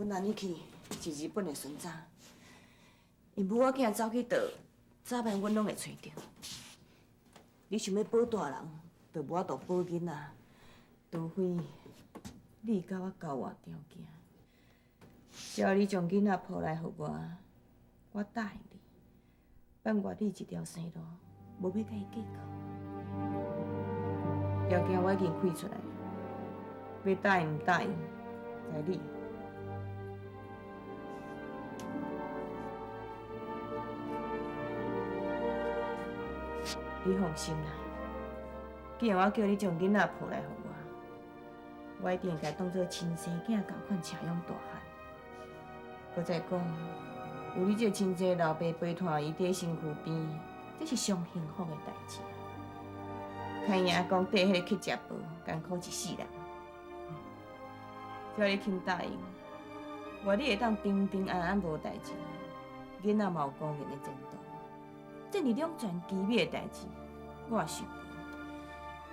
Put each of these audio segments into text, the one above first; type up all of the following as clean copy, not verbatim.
阮阿妮去是日本的孙仔，𪜶母仔囝走去佗，早晚阮攏會揣著。你想欲保大人，就無法度保囡仔，除非你佮我交換條件。只要你將囡仔抱來予我，我答應你，放我你一條生路，無欲佮伊計較。條件我已經開出來，欲答應毋答應，在你。你放心啦，既然我叫你將囡仔抱來予我，我一定會共伊當做親生囝仝款捙養大漢。閣再講，有你這個親生老爸陪伴伊佇身軀邊，這是上幸福的代誌。開贏講綴彼個乞食婆，艱苦一世人。只要你肯答應，我你會當平平安安無代誌，囡仔嘛有光明的前途。這爾兩全其美的代誌，我也想無。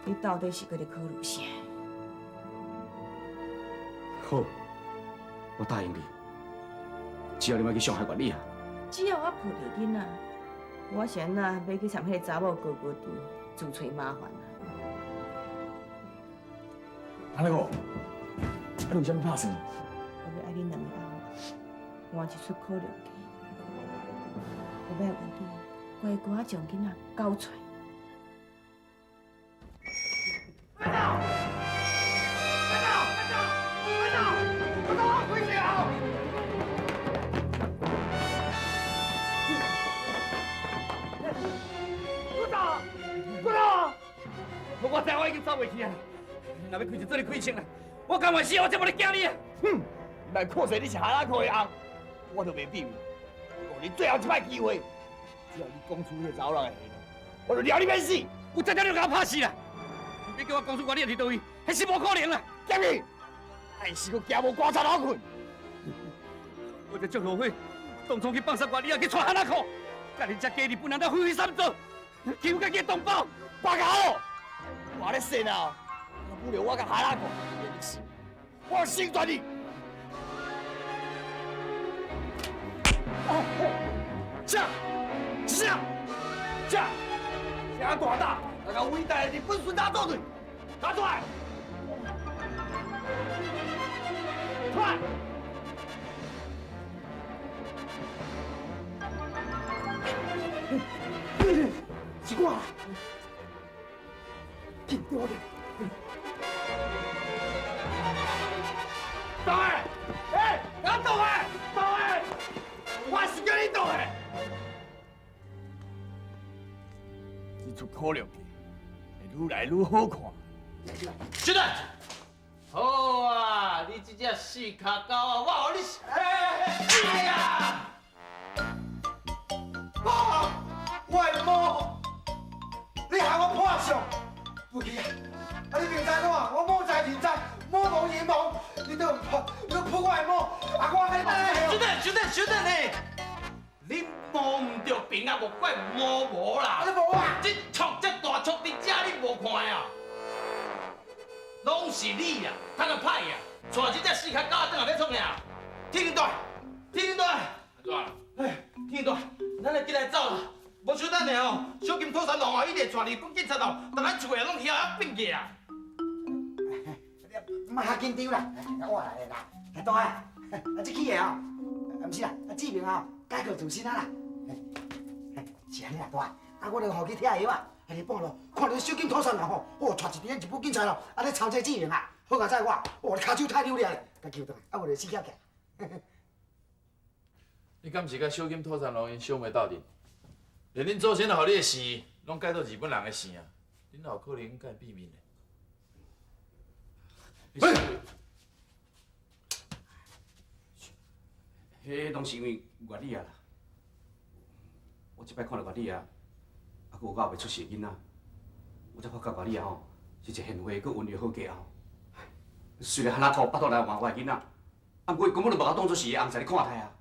你到底是閣咧考慮啥？好，我答應你，只要你莫去傷害月理啊。只要我抱著囡仔，我是按怎欲去參彼個查某高高低，自揣麻煩啊！阿那個，啊你為啥物拍算？我欲愛恁兩个翁換一出苦肉計，我欲愛你乖乖將囡仔交出來。班長！班長！班長！班長！我到我回去啊！局長！局長！我知我已經走袂去啊！若欲開就做你開槍啦！我甘願死，我才無咧驚你啊！哼！你莫看勢你是哈拉克的翁，我就袂避免。予你最後一擺機會，只要你講出彼個查某人的下落，我就掠你免死。有才調你就共我拍死啦！你叫我講出我你佇佗位，彼是無可能啦！驚你，還是閣驚無棺材頭睏？我才足後悔，當初去放殺我，你也去娶哈拉克，共恁這假日本人來揮揮三做，欺負家己的同胞，白搞！我咧信啊，不留我佮哈拉克，你死，我成全你。啥？啥？啥？啥大胆，来共偉大的日本孫仔作對，拿出來！出來！是我，緊對我咧！倒來！欸，我倒來！倒來！我是叫你倒來！這出苦肉計會愈來愈好看。小等，好啊！你這隻四跤狗啊，我予你死！哎呀！啊！我的某，你害我破相，不去啊！啊！你明知怎？我某在人在，某亡人亡，你都唔撲，你撲我的某，啊！我安呢？小等，小等，小等呢！你摸毋著平啊，莫怪摸無啦！啊，你無啊？這錯這大錯佇遮你無看啊？攏是你啊，較較歹啊！帶這隻四跤狗轉來欲創啥？天靈大，天靈大，按怎？哎，天靈大，咱來緊來走啦！無小等下哦，小金土山龍哦，一直帶日本警察哦，逐咱厝的攏遐啊變去啊！你莫遐緊張啦，我來啦，來大啊，啊這起的哦，毋是啦，啊志明哦，改過自新啊啦。是按呢啦，大，啊我著吼去拆藥啊，啊半路看著小金土山龍吼，哦，帶一支日本警察咯，啊咧抄這志明啊，好佳哉我，哦，跤手太溜了，共救轉來，啊無就死翘翘。你敢是佮小金土山龍𪜶小妹鬥陣？連恁祖先予你的姓，攏改做日本人的姓啊！恁哪有可能佮伊變面呢？彼攏是因為月理啊啦！我這擺看著月理啊，啊，閣有我未出世的囡仔，我才發覺月理啊吼，是一個賢惠閣溫柔好嫁後。雖然哈拉克腹肚內換我的囡仔，啊，毋過伊根本就無共我當做是伊的翁婿咧看待啊！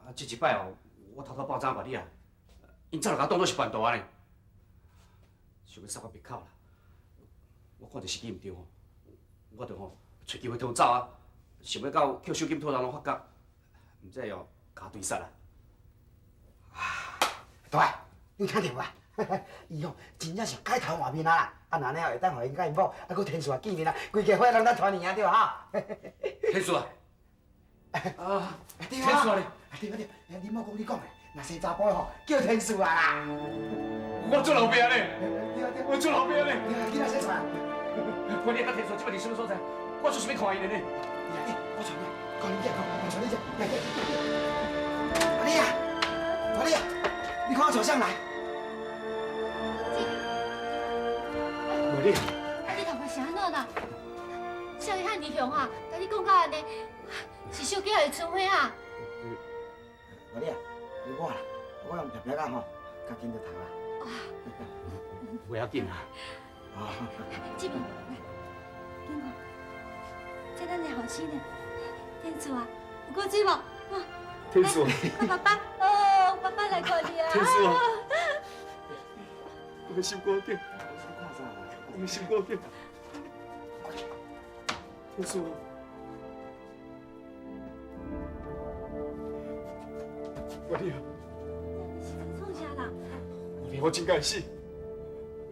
啊，這一擺哦，我偷偷報知月理啊，𪜶早就共我當做是叛徒按呢，想欲殺我滅口啦！我看著時機毋對吼，我就吼揣機會通走啊！想欲到捡小金土人拢发觉，毋知哦，共追杀啊！大，你有听著无啊？伊吼真正是改頭換面啊啦！啊，若按呢會當予𪜶佮𪜶某，啊，閣天賜見面啊，規家伙攏當團圓啊，對哈？天賜啊！啊，天賜咧！對啊對，你莫講你講的，若生查埔吼叫天賜啊啦！我做老爸咧，我做老爸咧。囡仔生出來。看你佮天賜這擺佇啥物所在？我就是欲看伊咧呢。我帶你，看你這，我帶你這，來來。阿麗啊，阿麗啊，你看我帶啥來？茉莉，啊，你頭髮是按怎啦？啥人遐爾凶啊？共你講到按呢，是小姐還是春花啊？茉莉啊，是我啦，我用白白仔吼，共剪著頭啦。袂要緊啊。這邊來，緊看，這咱的後生呢，天賜啊，有夠水無？天賜，看爸爸，哦，爸爸來看你啊。天賜啊，我的心肝緊，我的心肝緊。天賜啊，我你啊，你是創啥啦？我真該死。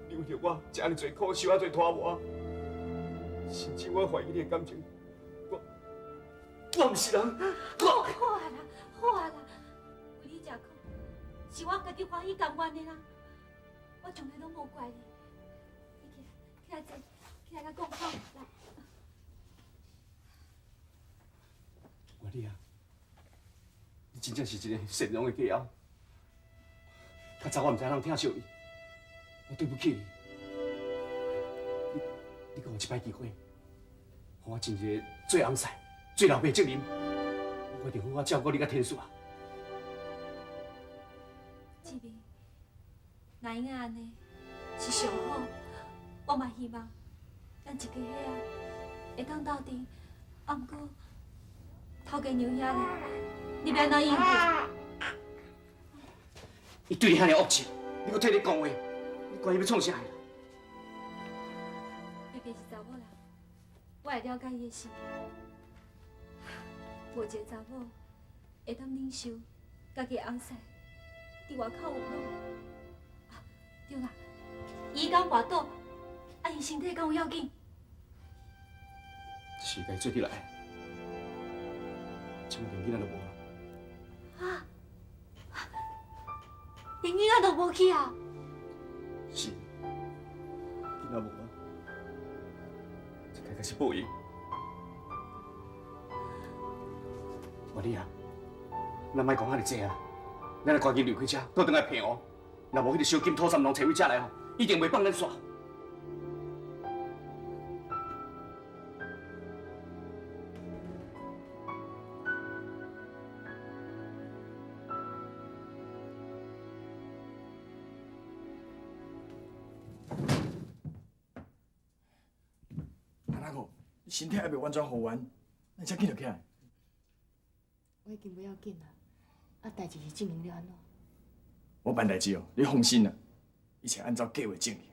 你為著我吃遮爾濟苦，受遐濟拖磨，甚至我懷疑你的感情，我毋是人。好，好啊啦，好啊啦，為你吃苦，是我家己歡喜甘願的啦，我從來攏無怪你。你起來，起來坐，起來佮講好，來。月丽啊，你真正是一个善良的家后。较早我毋知影怎疼惜你，我對不起你。你閣予我一擺機會，予我盡一个做翁婿、做老爸的責任，我一定好好照顧你佮天賜啊。志明，若會用按呢，是上好。我嘛希望咱一家伙仔會當鬥陣，啊，毋過頭家娘遐咧，你欲按怎應付？伊對你遐爾惡質，你閣替咧講話，你管伊欲創啥啦？白白是查某人，我會了解伊的心。無一个查某會當忍受家己的翁婿佇外口有女。啊，對啦，伊敢跋倒，啊，伊身體敢有要緊？是共伊做伙來，這擺連囡仔都無啦。啊！連囡仔都無去啊！是，囡仔無啊，這大概是報應。月丽啊，咱莫講遐爾濟啊，咱來趕緊離開這，倒轉來澎湖。若無彼个小金土三郎揣去遮來吼，一定袂放咱煞。阿那个，你身體還袂完全復原，咱遮緊就起來。我已經無要緊啦，啊，代誌是進行了按怎？我辦代誌哦，你放心啦，一切按照計劃進行。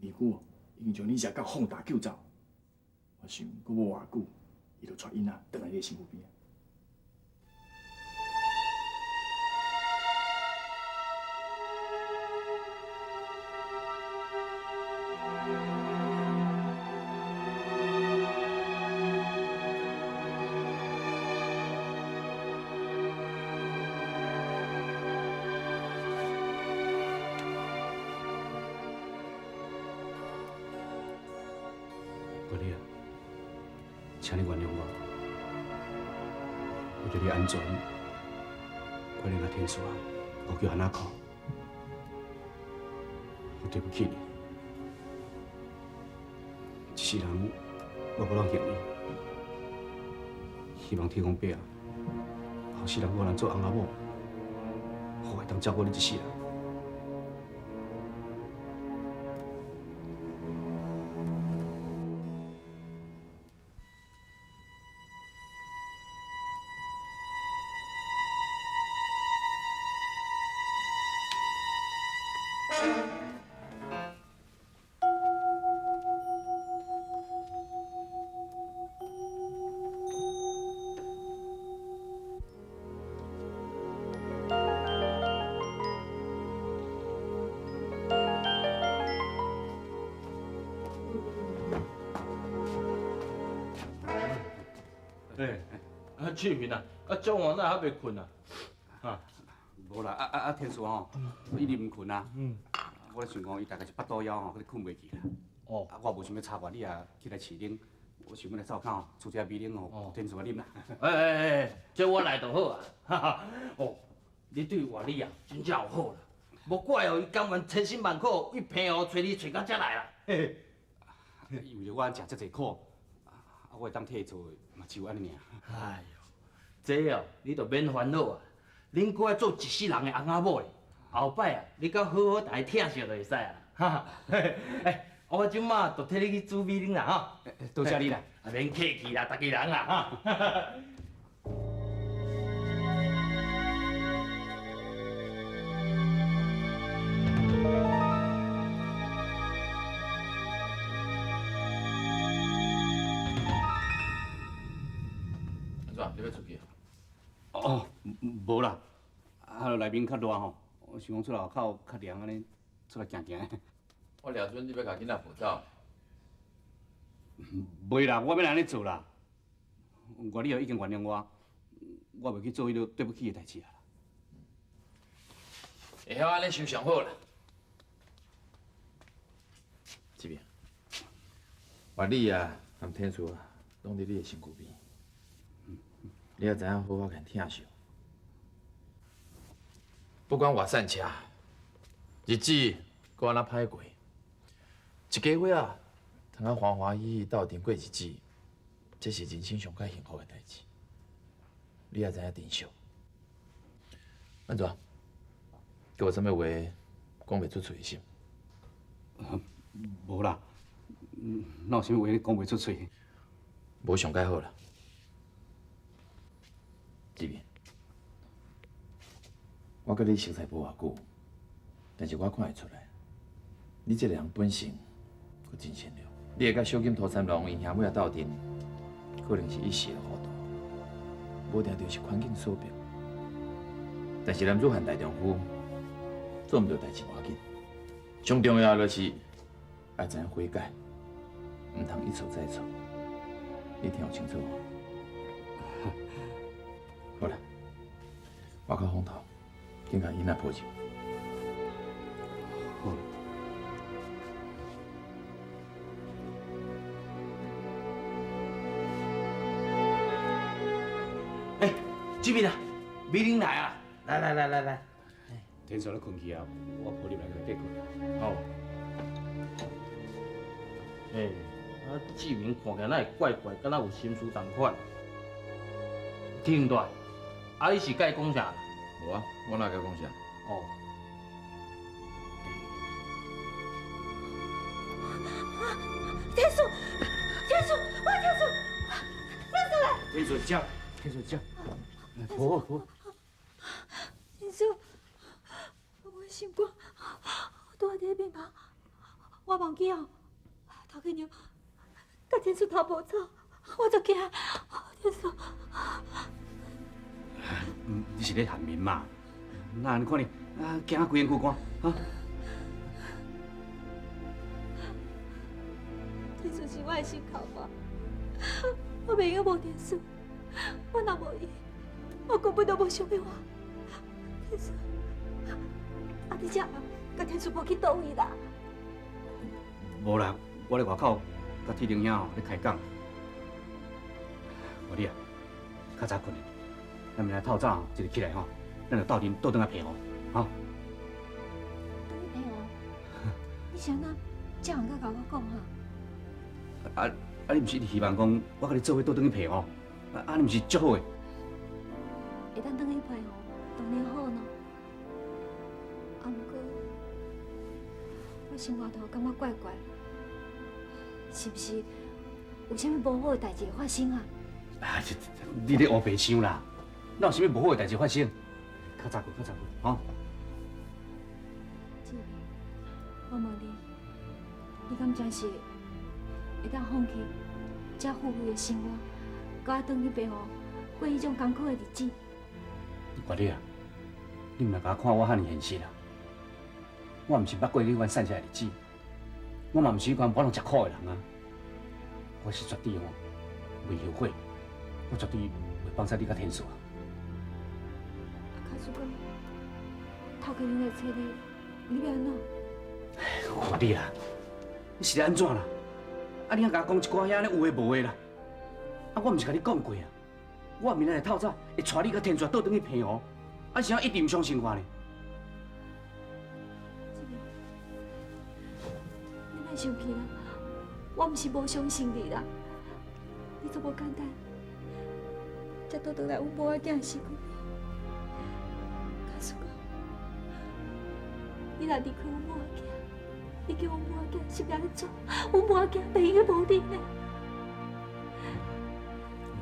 二姑已經將你遮甲放大救走，我想閣無偌久，伊就帶囡仔轉來你的身軀邊。月丽啊，請你原諒我，為著你安全，我連阿天賜啊，我叫哈娜可，我對不起你，一世人我無通欠你，希望天公伯啊，後世人我能做翁仔某，予我會當照顧你一世人。欸，啊志明啊，啊蒋王哪还袂睏啊？啊，無啦，啊天賜吼，伊直毋睏啊。我咧想講，伊大概是腹肚枵吼，佢睏袂去啦。哦。啊，我無想欲吵月理啊，起來飼奶，我想欲來灶跤吼，煮一下美奶吼，天賜來啉啦。欸欸欸，這我來就好啊。哈哈。哦，你對月理啊，真正有好啦。無怪哦，伊甘願千辛萬苦，為澎湖揣你揣到遮來啦。嘿嘿。伊為著我食遮濟苦，啊，我會當替伊做的嘛，只有按呢爾。哎喲，這哦，你就免煩惱啊。恁閣愛做一世人的翁仔某咧，後擺啊，你閣好好共伊疼惜就會使啊。哈哈，欸，我這馬就替你去煮美奶啦，哈。多謝你啦。啊，免客氣啦，逐家人啦，哈。按怎？你欲出去？哦，無啦，啊，內面較熱吼，我想講出來外口較涼，按呢出來行行。我掠準你欲共囡仔抱走。袂啦，我欲按呢做啦。月理已經原諒我，我袂去做彼个對不起的代誌啊。會曉按呢想上好啦。這邊，月理啊，和天賜啊，攏佇你的身軀邊。你也知影好好共疼惜。不管偌散赤，日子閣按怎歹過，一家伙仔通啊歡歡喜喜鬥陣過日子，這是人生上較幸福的代誌。你也知影珍惜。按怎？閣有啥物話講袂出喙是？無啦，哪有啥物話講袂出喙？無上蓋好啦。志明，我佮你熟似無偌久，但是我看會出來，你這个人本性閣真善良。你會佮小金土參郎𪜶兄妹仔鬥陣，可能是一時的糊塗，無定就是環境所逼。但是男子漢大丈夫，做毋對代誌無要緊，上重要就是愛知影悔改，毋通一錯再錯。你聽有清楚無？好啦，我較風頭，緊共囡仔抱入。好。欸，志明啊，美玲來啊！來來來來來。天賜咧睏去啊，我抱入來共伊過。好。欸，啊，志明看起來哪會怪怪，敢若有心事仝款。天大，啊你是佮伊講啥？無啊，我哪會佮伊講啥？哦。天賜，天賜，我天賜，天賜來。天賜這，天賜這，好好。天賜，我心肝，我拄仔佇咧病房，我忘記哦，頭家娘佮天賜頭無走，我就驚，天賜。你是咧喊面嘛？哪按呢看你啊，驚啊規身軀汗啊！天賜是我的心頭肝，我袂用無天賜，我若無伊，我根本就無想欲活。天賜，啊你這暗佮天賜無去佗位啦？無啦，我咧外口佮鐵玲兄吼咧開講。月理啊，較早睏的，咱明仔透早吼一日起來吼，咱就鬥陣倒轉來澎湖，吼。轉去澎湖？你是按怎這樣佮我講哈？啊啊！你毋是一直希望講我佮你做伙倒轉去澎湖？啊啊！你毋是足好的？會當轉去澎湖，當然好喏。啊，毋過我心肝頭感覺怪怪，是毋是有啥物無好的代誌發生啊？啊！你咧烏白想啦，哪有啥物無好的代誌發生？較早睏，較早睏，吼。志明，我問你，你敢真是會當放棄這富貴的生活，佮我轉去澎湖過彼種艱苦的日子？月理啊，你毋通共我看我遐爾現實啊！我毋是捌過彼款散赤的日子，我嘛毋是彼款無法度食苦的人啊！我是絕對吼袂後悔，我绝对袂放杀你佮天数啊！啊，假使讲头家娘来找你，你欲按怎？我你啦，你是咧按怎啦？啊，你还共我讲一寡遐呢有的无的啦？啊，我毋是共你讲过啊，我明仔日透早会带你佮天数倒转去澎湖，啊，是按怎一直毋相信我呢？志明，你莫生气啦，我毋是无相信你啦，你做无简单，才倒转来阮母仔囝的身躯边。假使讲，你若离开阮母仔囝，你叫阮母仔囝是欲按怎？阮母仔囝袂用得无你呢。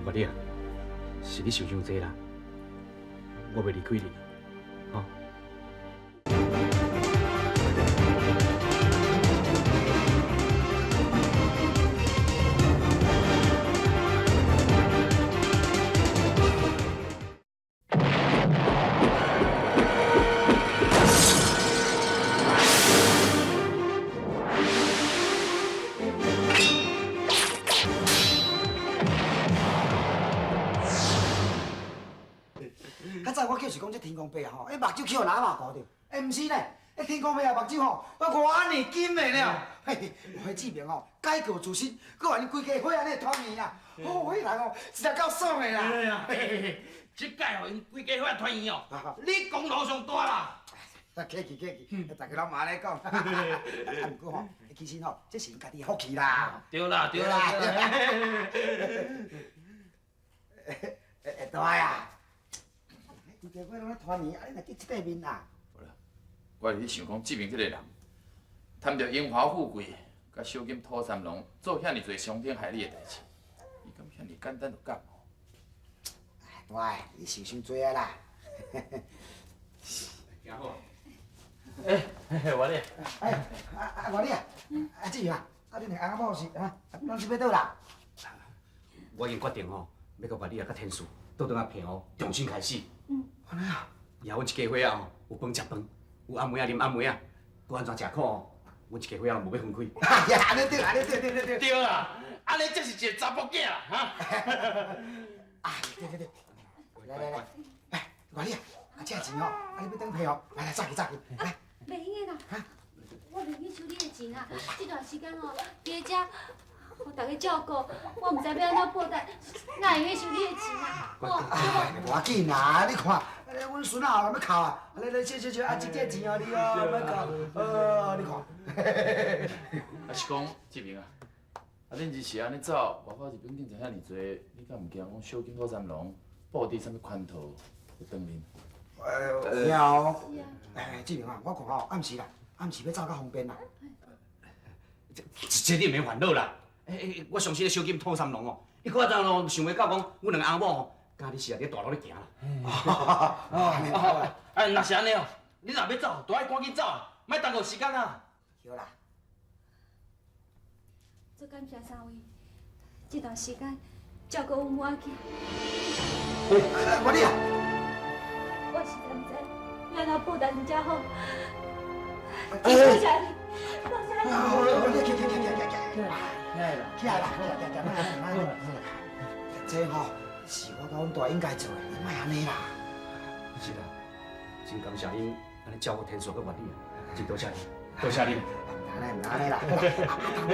月丽啊，是你想伤济啦，我袂离开你啦，吼。较早我就是讲这天公伯啊吼，目睭去予人嘛糊著，欸，毋是呢，天公伯啊目睭吼，我按呢金的了，嘿，有彼志明吼，改过自新，阁予𪜶规家伙按呢团圆啊，哦，彼人哦，实在够爽的啦。这届予𪜶规家伙团圆哦，你功劳上大啦。客气客气，大家拢嘛按呢讲。啊，毋过吼，其实吼，这是𪜶家己的福气啦。对啦对啦。欸，大啊！规家伙拢咧团圆，啊，你若见这块面啦？无啦，我是咧想讲，志明这个人，贪著荣华富贵，佮小金土三郎做遐尔济伤天害理的代志，伊敢遐尔简单就觉悟？大，你想伤济啊啦！行好。欸，月丽。哎，啊，月丽啊，啊志明啊，啊恁两个翁仔某是啊，拢是欲佗啦？我已经决定吼，欲佮月丽啊、佮天数倒转来澎湖重新开始。按呢啊？以后阮一家伙仔吼，有饭食饭，有暗暝仔啉暗暝仔，阁按怎食苦吼，阮一家伙仔无欲分开。哎呀，按呢对，按呢对，对对对。对啦，按呢才是一个查埔囝啦，哈。啊，对对对，来来来，哎，月丽啊，啊这钱吼，啊你欲转澎湖，来来，早去早去，来。袂用的啦，我袂用收你的钱啦。这段时间吼，伫遮，予大家照顾，我毋知欲按怎报答，哪会用收你的钱啊？哦，无要紧啦，你看，阮孙仔后欲哭啊，来来，借借借，啊，这这钱予你哦，莫哭，你看。啊是讲志明啊，啊恁日时按呢走，外口日本警察遐尔济，你敢毋惊讲小金土三郎布置啥物圈套来挡恁？有影哦。哎，志明啊，我看吼，暗时啦，暗时欲走较方便啦。这你毋免烦恼啦。欸，我相信小金土三郎哦，伊古早咯想袂到讲，阮两个翁某吼，敢你是伫大路咧行啦。哦，哎，若是按呢哦，你若欲走，就爱赶紧走，莫耽误时间啊。对啦。足感谢三位，这段时间照顾阮母仔囝。我你啊！我实在毋知欲按怎报答恁才好。多谢你，多谢你。好，你起起起起起起。起来啦，起来啦，起来，起来，来来。这吼是我佮阮大应该做的，你莫按呢啦。是啦，真感谢𪜶按呢照顾天数佮月丽啊，真多谢恁，多谢恁。毋按呢，毋按呢啦，好啦，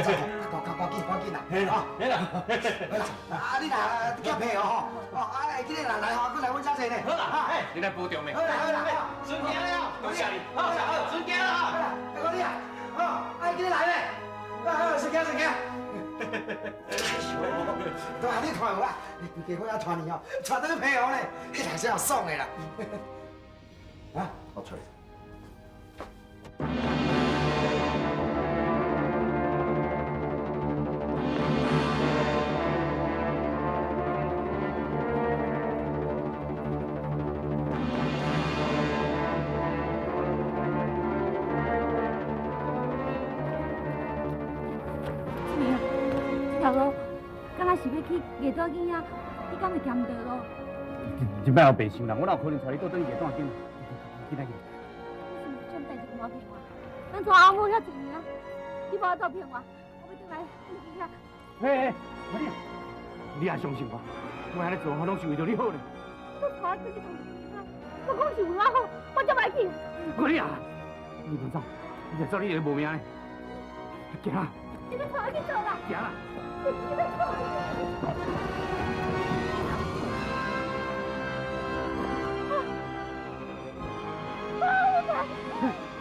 走走，赶赶紧赶紧啦，好，好啦，好啦，啊你若寄皮哦吼，哦啊会记得若来吼，阁来阮遮坐呢。好啦，你来保重的。好啦好啦，顺行了，多谢你，好，顺行啦。好啦，大哥你啊，哦，啊会记得来呢，好好，顺行顺行。大，你看有啊？你规家伙仔团圆哦，带转去澎湖呢，彼人才有爽的啦。啊，我出来。去艺大景遐，你敢会行毋著路？你莫后白想啦，我哪有可能带你倒转去艺大景？紧来去。你是啥物代志无骗我？咱带翁某遐济年啊，你无法度骗我，我欲转来你遐。嘿，嘿，你，你也相信我？我按呢做，我攏是為著你好呢。你帶我去通我講是為我好，我才袂去。月女啊，你莫走，你若走你會無命的。行啦！你欲帶我去做啦！行啦！你欲帶我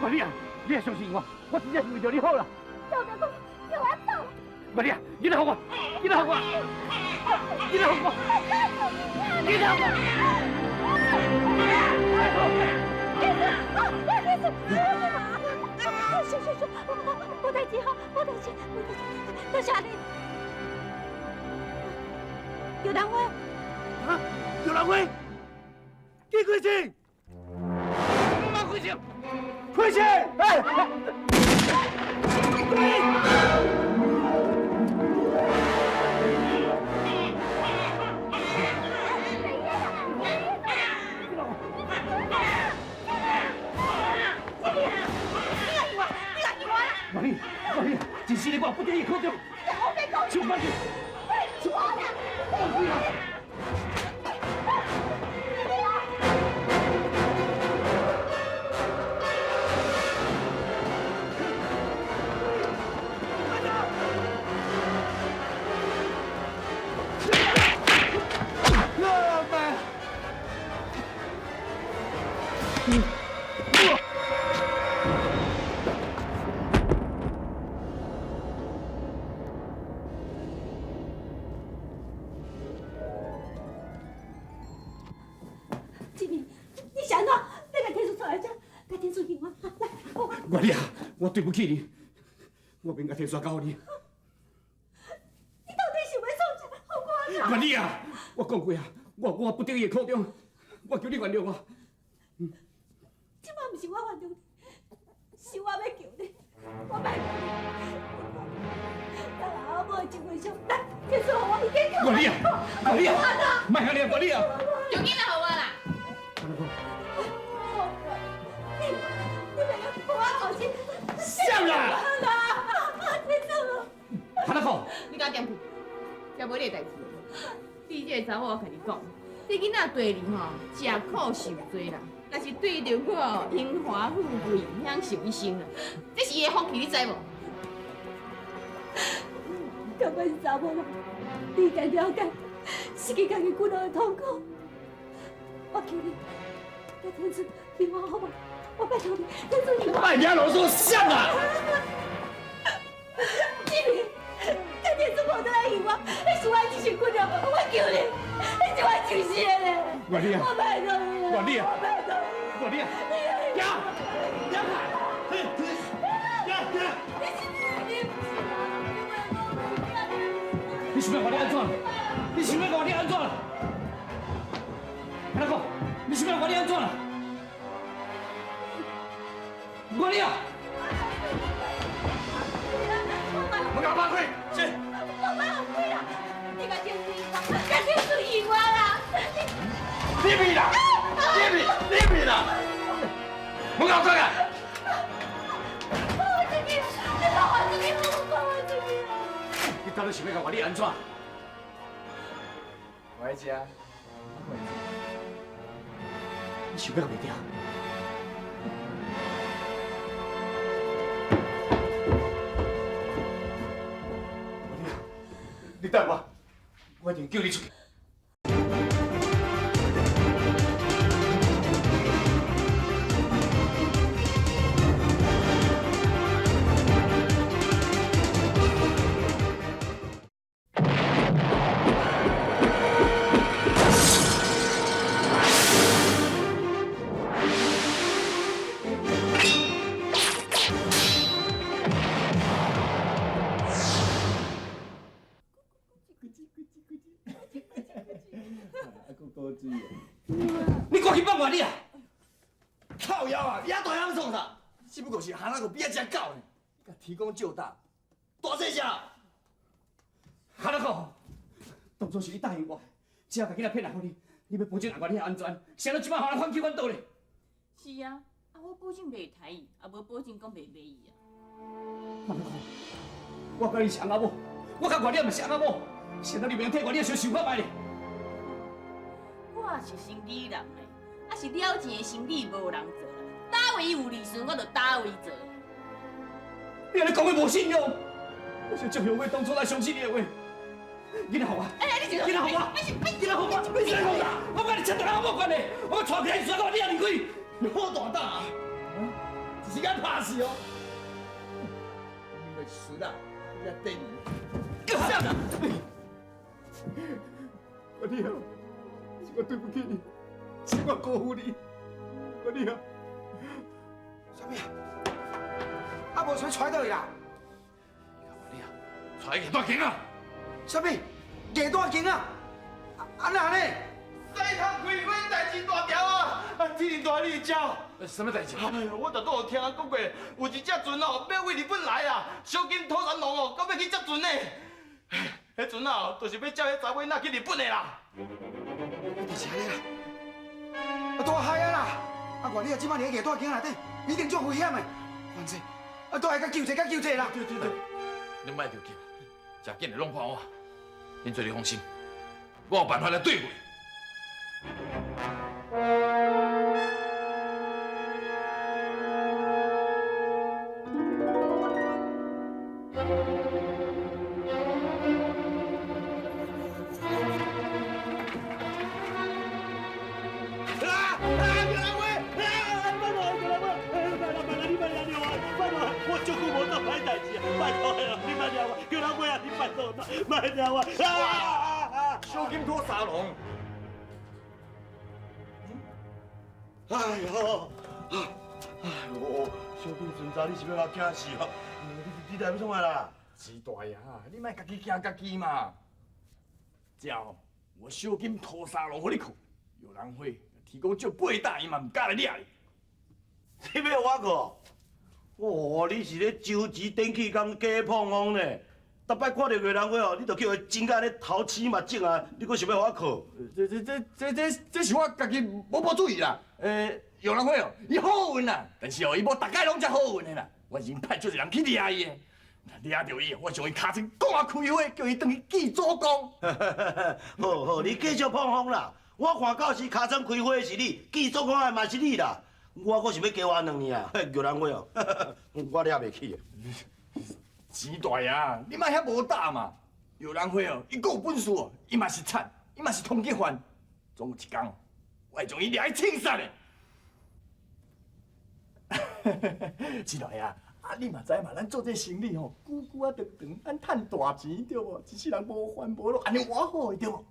去。月女啊，你也相信我，我真正是為著你好啦。叫我講，叫我走。月女啊，你來予我，你來予我，你來予我，你來予我。是是是，無代誌吼，無代誌，無代誌，多謝你。玉蘭花，啊，玉蘭花，去開錢，唔通開錢，開錢，哎！月女，月女，真是你我不得已苦中，手放去，手放去。月女啊，我對不起你，我免共天刷交予你。你到底想欲創啥？予我月女啊，我講過啊，我不得已的苦衷，我求你原諒我。這擺毋是我原諒你，是我欲求你，我拜託你，咱阿某的情分上，來，天刷予我去解決。月女啊，月女啊，莫按呢，月女啊。就囡仔予我啦。啥啦？哈那可，你敢點去？這無你的代誌。你這个查某，我共你講，你囡仔對你吼，食苦受罪啦。若是對著我榮華富貴，享受一生啦，這是伊的福氣，你知無？不管是查某人，你應該了解，失去家己骨肉的痛苦。我求你，甲天主離我好無？我拜託你，天主離我。莫遐囉嗦，啥啦？志明，甲天主無倒來還我，彼是我的一身骨肉，我求你，彼是我一世的咧。月女啊，我拜託你啦，月女啊，我拜託你。月女啊，行，行开，行行。你想欲我你按怎？你想欲我你按怎？阿哥，你想欲我你按怎？月女啊！门口放开，是。我放开啦！你共天主还我，共天主还我啦！你屁啦！你屁！你屁啦！门口出来！放我出去！你放我出去！放我出去！你到底想欲共月女按怎？我爱食，我会你想欲共袂掉？你等我，我一定救你出去。你赶紧放我你啊！靠腰啊！遐大声创啥？只不过是哈那个比仔只狗呢，你共提供救大，大细声。哈那个，当初是你答应我，只要共囡仔骗来予你，你欲保证阿月你安全，谁人这摆予人反起反倒咧？是啊，啊我保证袂刣伊，也无保证讲袂卖伊啊。哈那个，我佮你是翁仔某，我佮月女嘛是翁仔某，谁人你袂用替月女想想看觅咧？早是生理人的，啊是了钱的生理无人做啦。佗位有利润，我就佗位做。你按呢讲的无信用，我是足后悔当初来相信你的话。囡仔予我，囡仔予我，囡仔予我，你啥讲啦？我佮你切断我无关系，我欲带起来煞到你离开。你好大胆啊！一时间拍死哦！你个孙啊，你等你。啥啦？我你啊，是我对不起你，是我辜负你。我你啊，啥物啊？啊，无想揣倒去啦？你啊，揣去大间啊！啥物？艺大间啊？啊哪呢？西头开花代志大条啊！啊，天灵大你会知？什么代志？哎呦，我拄拄有听人讲过，有一只船哦，欲为日本来啊，小金土山龙哦，阁欲去接船呢。彼船啊，就是欲接彼查某囡仔去日本的啦。就是按呢啦，啊，大海啊啦！啊，外你啊，这摆伫艺大间内底，一定足危险的。反正，啊，都爱较救济，较救济啦。对对对，你莫着急，真紧会弄破我。恁做你放心，我有办法来对付。我足久无做歹代志，拜托你，你莫掠我，叫人买啊，你拜托，莫掠我！啊！小金土沙龙。哎呦，哎呦，小金孙子，你是欲我惊死哦？你来欲创啥啦？钱大爷，你莫家己惊家己嘛。这哦，我小金土沙龙予你去，有人会提供借八担，伊嘛毋敢来掠你。你欲我去？哦，你是咧周芷电气工假碰风呢？逐摆看著越南话哦，你就叫伊真甲咧头青目肿啊！你阁想欲予我靠？这是我家己无注意啦。越南话哦，伊好运啦，但是哦，伊无逐摆拢遮好运的啦。我已经派足济人去掠伊的，掠著伊，我将伊尻川讲啊开花，叫伊转去见祖公。好好，你继续碰风啦！我看到时尻川开花的是你，见祖公的嘛是你啦。我阁想欲加活两年啊！越南话哦，我掠袂起。钱大爷，你莫遐无胆嘛！越南话哦，伊阁有本事哦，伊嘛是贼，伊嘛是通缉犯，总有一天，我会将伊掠去枪杀的。钱大爷，啊你嘛知嘛，咱做这生意吼，久久啊长长，咱趁大钱对无？一世人无烦无恼，按呢偌好的对无？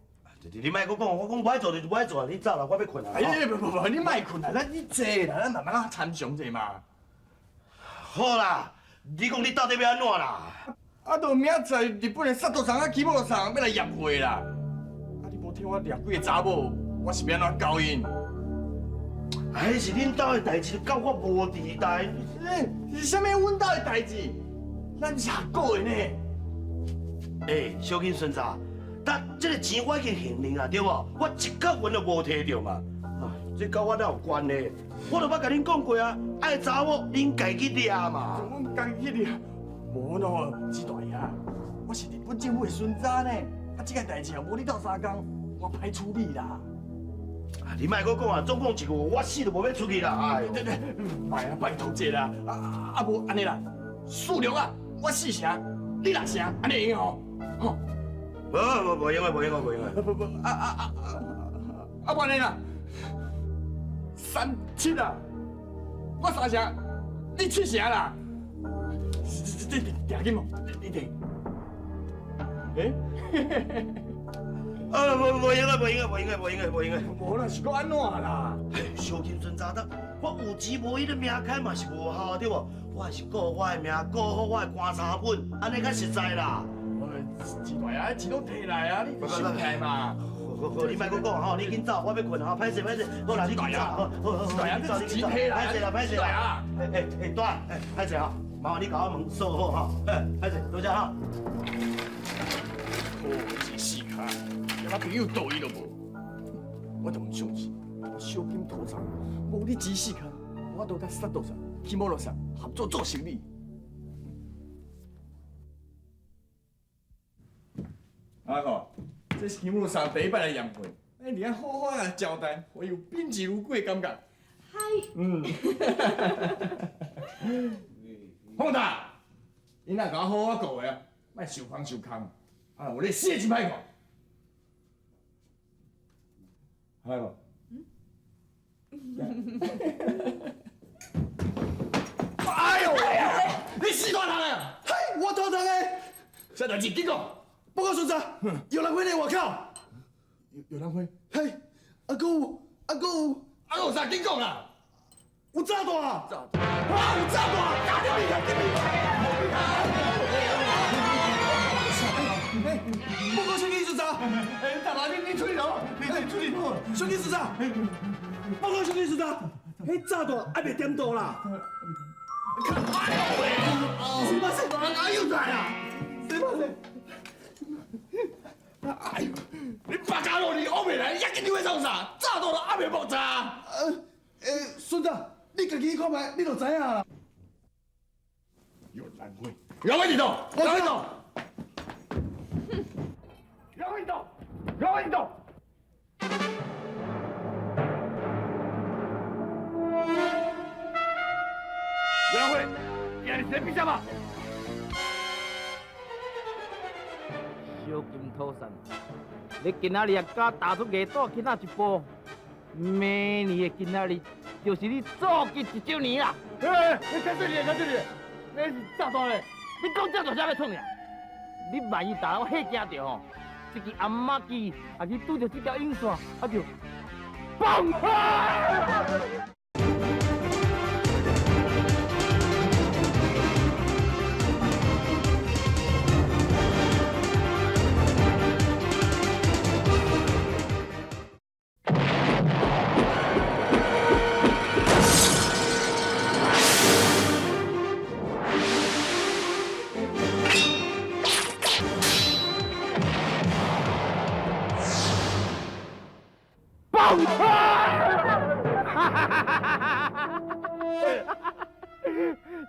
你莫阁讲，我讲无爱做就是无爱做，你走啦，我欲困啊！哎，不不不，你莫困啦，咱你坐啦，咱慢慢仔参详者嘛。好啦，你讲你到底欲按怎啦？啊，就明仔载日本的杀毒虫啊、起舞虫欲来验货啦。啊，你无替我掠几个查某，我是欲按怎交𪜶？哎，彼是恁兜的代志，佮我无伫代。是啥物阮兜的代志？咱是合股的呢。欸，小金孙子。但这个钱我已经还你啊，对无？我一角银都无提著嘛。啊，这佮我哪有关系？我都捌共恁讲过啊，爱查某恁家去掠嘛。阮家己去掠，无咯，钱大爷，我是日本政府的孙子呢。啊，这件代志啊，无你斗相共，我歹处理啦。啊，你莫阁讲啊，总共一句，我死都无欲出去啦。哎，对对，莫啊，拜托者啦。啊无按呢啦，四六啊，我四成，你六成，按呢会用吼？吼。无无无用的，无用的，无用的。不不，啊，无按呢啦，三七啊，我三成，你七成啦。这定紧无？你定。欸？啊，无无用的，无用的，无用的，无用的，无用的。无啦，是讲按怎啦？小金孙查某，我有钱无彼个名开嘛是无效，对无？我还是顾我的命，顾好我的棺材本，按呢较实在啦。钱大爷，钱拢摕来啊！你收起来嘛。好好，你莫阁讲吼，你紧走，我欲困吼，歹势歹势，好啦，你紧走，好好好，大爷，你钱摕来，歹势啦歹势啦。欸欸欸，大，欸歹势吼，麻烦你共我门锁好吼，歹势，多谢哈。哦，这死卡，连我朋友道义都无，我就毋相信，我小金土藏，无你钱死卡，我都佮杀毒上、去摩洛上合作做生意。阿哥，这是金木上第一摆来验货，哎，你爱好好啊交代，我有宾至如归的感觉。嗨。嗯。放大，你若共我好好顾的啊，莫受风受空，啊，我咧死会真歹看。歹无？嗯。哎呦喂！你死大人啊！嘿，我大人的。啥代志？紧讲。报告孙子，玉兰花佇外口。玉兰花？嘿，啊，阁有，啊，阁有，啊，阁有啥？紧讲啦！有炸弹！炸弹！啊，有炸弹！炸掉你！哎，报告小金孙子。哎，大妈，你出去咯！你出去。小金孙子，报告小金孙子，彼炸弹还袂点到啦。哎呦喂！すみません，哪有在啊？すみません。哎呦，你白家路你乌袂来，遐紧你欲创啥？炸弹都还袂爆炸。孙子，你家己去看觅，你就知影啦。玉兰花，玉兰花佇佗？玉兰花佇佗？玉兰花佇佗？玉兰花佇佗？玉兰花，今日是咧比啥嘛？小金土山，你今仔日也敢踏出艺岛囡仔一步，明年的今仔日就是你做吉一周年啦！欸，你看这里，看这里，那是炸弹嘞！你讲这大声欲创啥？你万一打我吓惊著吼，这支颔仔机也去拄著这条引线，啊就嘣！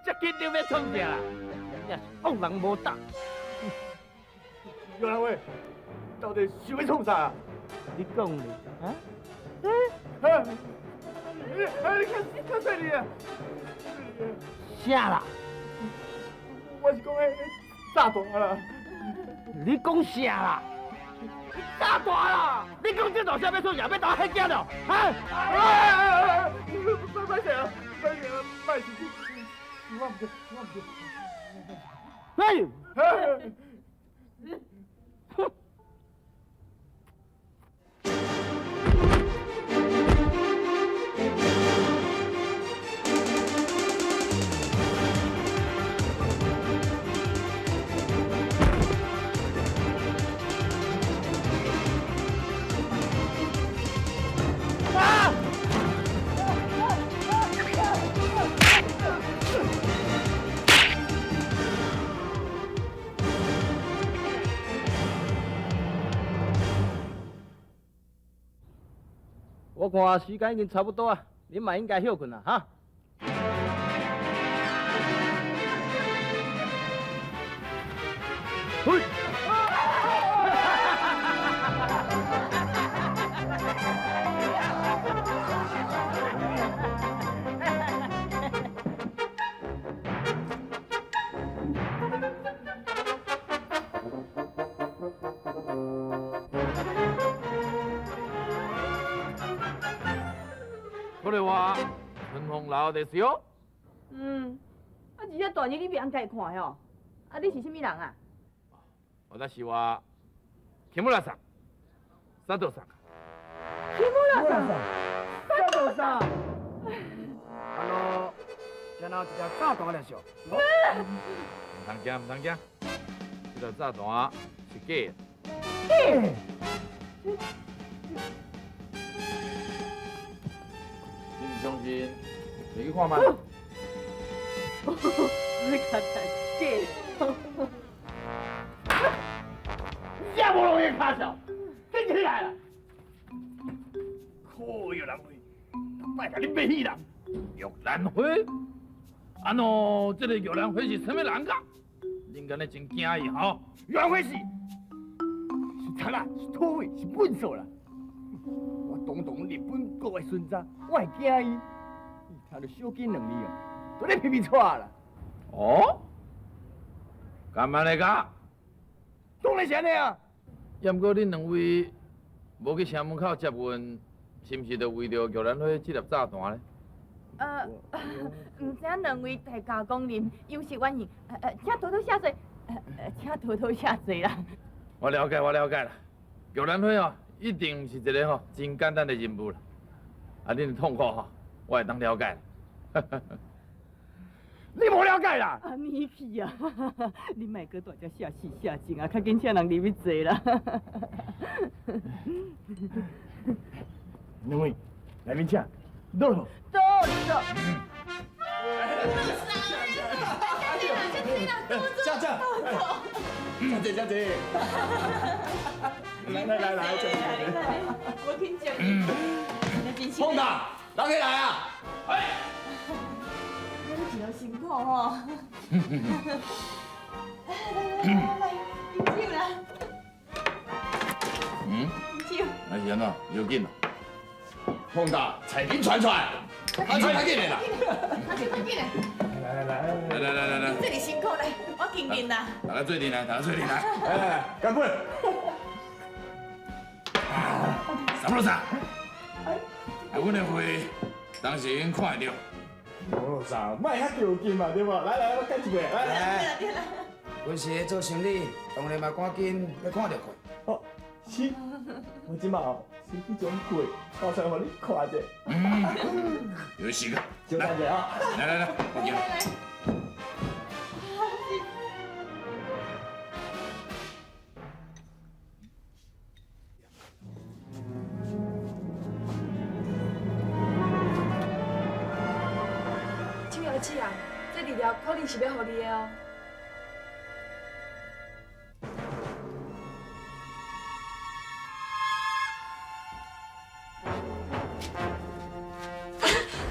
这紧张欲创啥啦？真正是恶人无胆。玉兰花，到底想欲创啥啊？你讲咧，啊？欸，哎，你较较细腻啊！啥啦？我是讲彼炸弹啦。你讲啥啦？炸弹啦！你讲这大声欲创啥？欲打我吓惊了？啊！哎！歹势啊！歹势啊！歹势！我毋对，我毋对。哎！我看时间已经差不多啊，恁嘛应该歇睏啊，哈。嘿。これは春風樓ですよ。嗯，啊，而且大日你袂晓家己看吼，啊，你是啥物人啊？私は木村さん、佐藤さん。木村さん、佐藤さん。这哪有一条炸弹了是？毋通惊，毋通惊，这条炸弹是假的。假的？你毋相信？你去看觅。你看假的。这无容易卡手，紧起来啦！可玉兰花，莫共你骂死人。玉兰花？啊喏，这个玉兰花是啥物人噶？恁敢若真惊伊吼？玉兰花是是贼仔，是土匪，是笨手啦。堂日本国的孙子，我会惊伊？伊听著小金两字哦，都咧皮皮掣啦。哦，敢按呢个？当然是按呢啊。也毋过恁两位无去城门口接运，是毋是就为著玉兰花这粒炸弹咧？毋知影两位大驾光临，有失远迎，请多多下座，请多多下座啦。我了解，我了解啦。玉兰花哦，一定毋是一个吼真简单的任务啦。啊，恁的痛苦吼，我会当了解。你无了解啦！啊，你去啊！你莫阁蹛遮写死写情啊，较紧请人入去坐啦。两位，内面请，落落。坐坐。请请，请坐请坐。来来来来，我紧张。凤大，人起来啊！哎。你一路辛苦吼。来来来来，饮酒啦。嗯？饮酒。那是按怎？要紧啦。凤大，菜紧传出来，啊，传较紧的啦。较紧较紧的。来来来来来来来来。这里辛苦咧，我敬恁啦。大家做阵来，大家做阵来。来来来，干杯！三罗三，啊，阮的货当时已经看会著。三罗三，莫遐着急嘛，对无？来来，我干一杯。来来，阮是咧做生意，当然嘛赶紧欲看著货。哦，是，我这马哦，先去将货拿出来予你看者。嗯，有时间。稍等者啊。来来来，我来来。秋瑶姐啊，这治疗可能是欲予你的哦。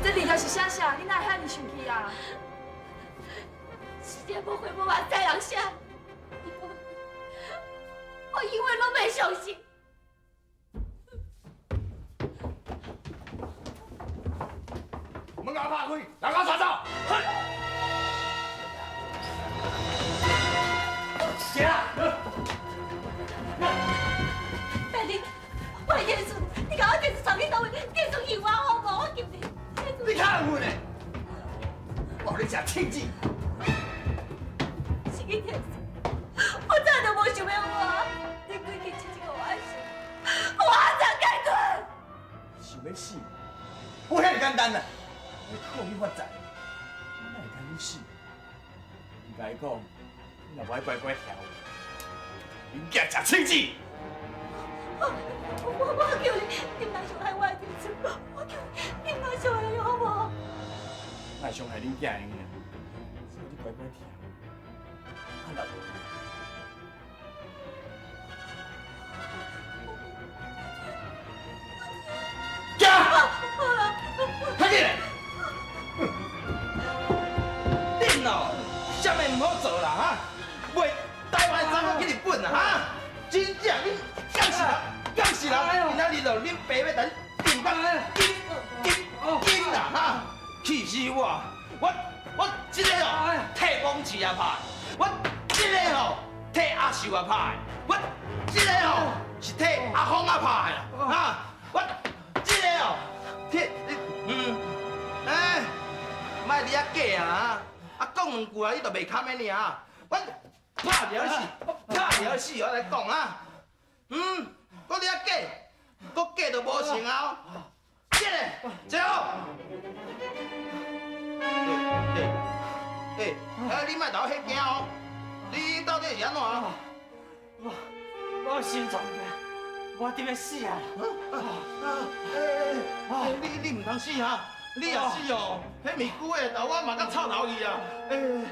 这字条是啥写？你哪会遐尔生气啊？世界无会无法再人写，我永远拢袂相信。门共我拍开，人共我带走。行。大你，我电视，你共我电视藏去佗位？继续还我好无？我求你。你较混的，我予你食青子。是去电视，我早就无想欲活。你规气痴痴予我死，我怎解脱？想欲死？我遐尔简单啊！我靠你发财，我哪会甘你死？应该讲，你若无爱乖乖听话，恁囝食青子。我求你，你莫伤害我的天主，我求你，你莫伤害伊好无？莫伤害恁囝会用，只要你乖乖听，啊若无，行，较紧。恁哦，啥物毋好做啦哈？袂台湾查某去日本啦哈？真正恁敢是人，敢是人，今仔日就恁爸欲等顶到紧紧紧啦哈！气死我！我这个哦替王氏也拍，我这个吼替阿秀也拍，我这个吼是替阿峰也拍的啦哈！我这个哦替哎，莫伫遐假啊！啊，讲两句啊，你就袂堪的尔。我拍了死，我拍了死，我来讲啊。阁伫遐假，阁假就无成啊！这个，这个。欸，你莫共我吓惊哦！你到底是按怎啊？我心脏病，我得欲死啊！你毋通死哈！你若死哦，彼面具会豆我嘛甲臭头去啊！欸，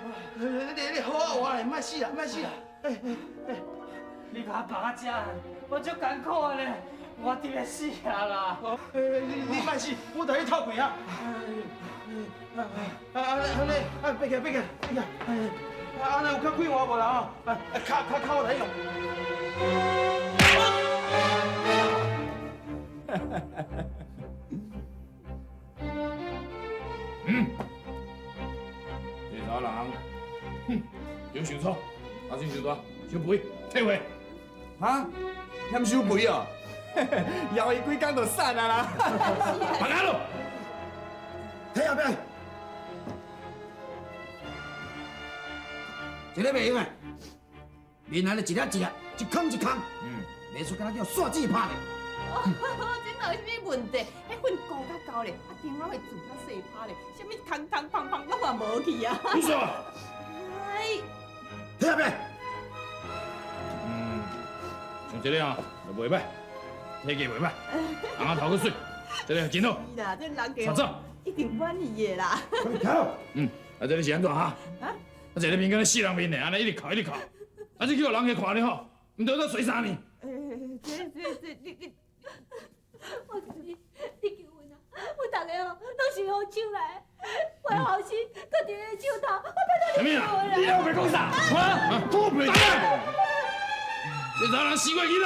你好好活咧，莫死啦，莫死啦！欸欸，你共我放伫遮，我足艰苦的咧，我得欲死啊啦！欸，你莫死，我带你透气啊！啊啊安尼，啊爬起来，爬起来，爬起来！啊，按呢有较快活无啦吼？啊，跤跤跤我来用。哈哈哈哈。嫌伤粗，阿心伤大，伤肥，退回。哈？嫌伤肥哦？枵伊几工就瘦啊啦！别讲咯，睇后壁，这个袂用的，面内一粒一粒，一空一空，袂出敢若叫刷子拍的。这哪有啥物问题？彼粉糊较厚咧，啊，电话会煮较细拍咧，啥物空空胖胖拢嘛无去啊。你说。哎，睇后壁。像这个啊，就袂歹，体格袂歹，红仔头阁媠，这个真好。是啦，这人家走一定满意的啦。嗯，啊，这个是按怎哈？啊，这个面敢若死人面呢，按呢一直哭一直哭，啊，这去予人家看咧吼，毋著阁衰三年。这你，我求你，你求阮啊！阮逐个吼拢是予手来，我后生阁伫咧手头，我拜托你救阮啊！你又袂讲啥？啊，土袂得！这查某人死过囡仔，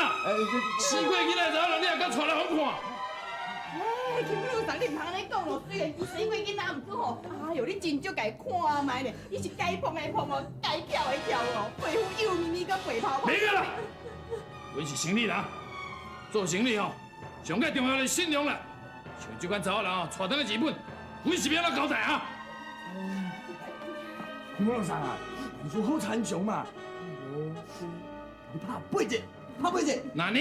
死过囡仔查某人，你也敢带来予阮看？哎，金老师，你毋通按呢讲咯。虽然伊生过囡仔，毋过吼，哎哟，你真少共伊看觅咧，伊是该碰的碰哦，该翘的翘哦，皮肤幼绵绵，阁白泡泡。免啦，阮是生理人，做生理吼，上盖重要的信用啦。像这款查某人哦，带转去日本，阮是欲按怎交代啊？金老师啊，你说好参详嘛？我你拍八折，拍八折。哪呢？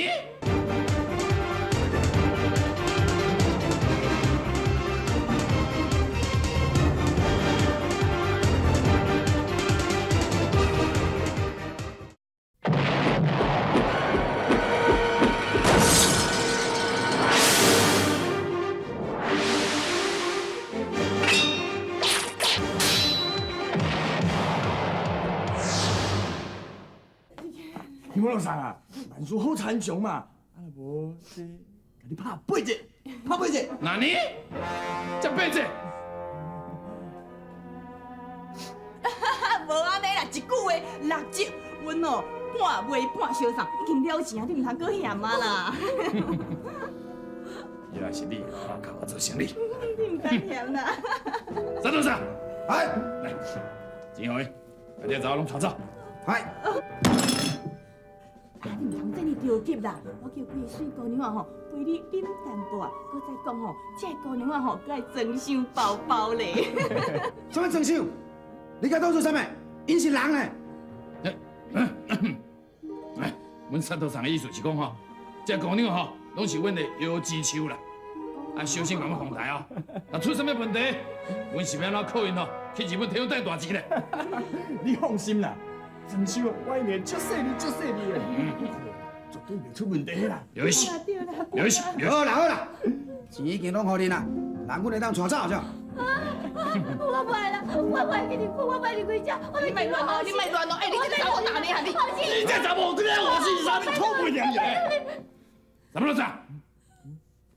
金老师啊，万事好参详嘛，啊若无这，共你拍八折，拍八折。哪呢？才八折？无按呢啦，一句话六折，阮哦半卖半相送，已经了钱啊，你毋通阁嫌啊啦。原来是你，我共我做生意。你毋敢嫌啦。三多少？哎，来，钱予伊，把这查某拢带走。哎。你毋通这尔著急啦，我叫几个媠姑娘啊吼，陪你啉淡薄仔，阁再讲吼，这个姑娘仔吼，阁爱装修包包咧。啥物装修？你甲当做啥物？𪜶是人咧。哎，阮三头上的意思是讲吼，这姑娘吼，拢是阮的摇钱树啦。啊，小心共阮哄抬哦。若出啥物问题，阮是欲按怎靠𪜶吼，去日本替阮赚大钱咧。你放心啦。装修我一定足细腻、足细腻的，绝对袂出问题啦。有意思，有意思。好啦好啦，钱已经拢予恁啦，人阮会当带走是？我不爱啦，我不爱去日本，我不爱离开这，我你莫乱哦，你莫乱哦，哎，你这查某哪里啊你？你这查某，这我是啥？你土袂念的。什么老师？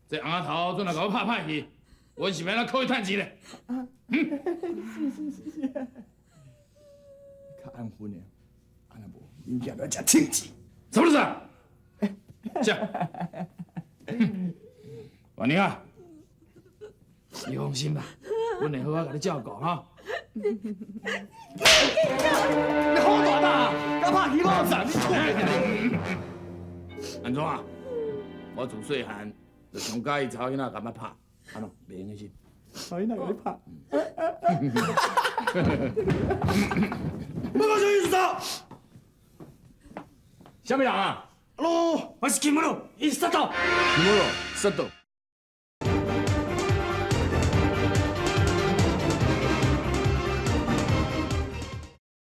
这红仔头阵来共我拍歹去，我是欲按怎靠伊趁钱咧？是是是是，较安分的。啊，若无，恁囝来食清钱。什么意思？食。婉玲啊，你放心啦，阮会好好共你照顾哈。你好大胆啊！敢拍起我啥？你吐！按怎啊？我自细汉就上佮意查某囡仔共我拍，按怎袂用的是？查某囡仔共你拍？报告小意思。啥物人啊？喽，我是金木罗，伊杀到。金木罗，杀到。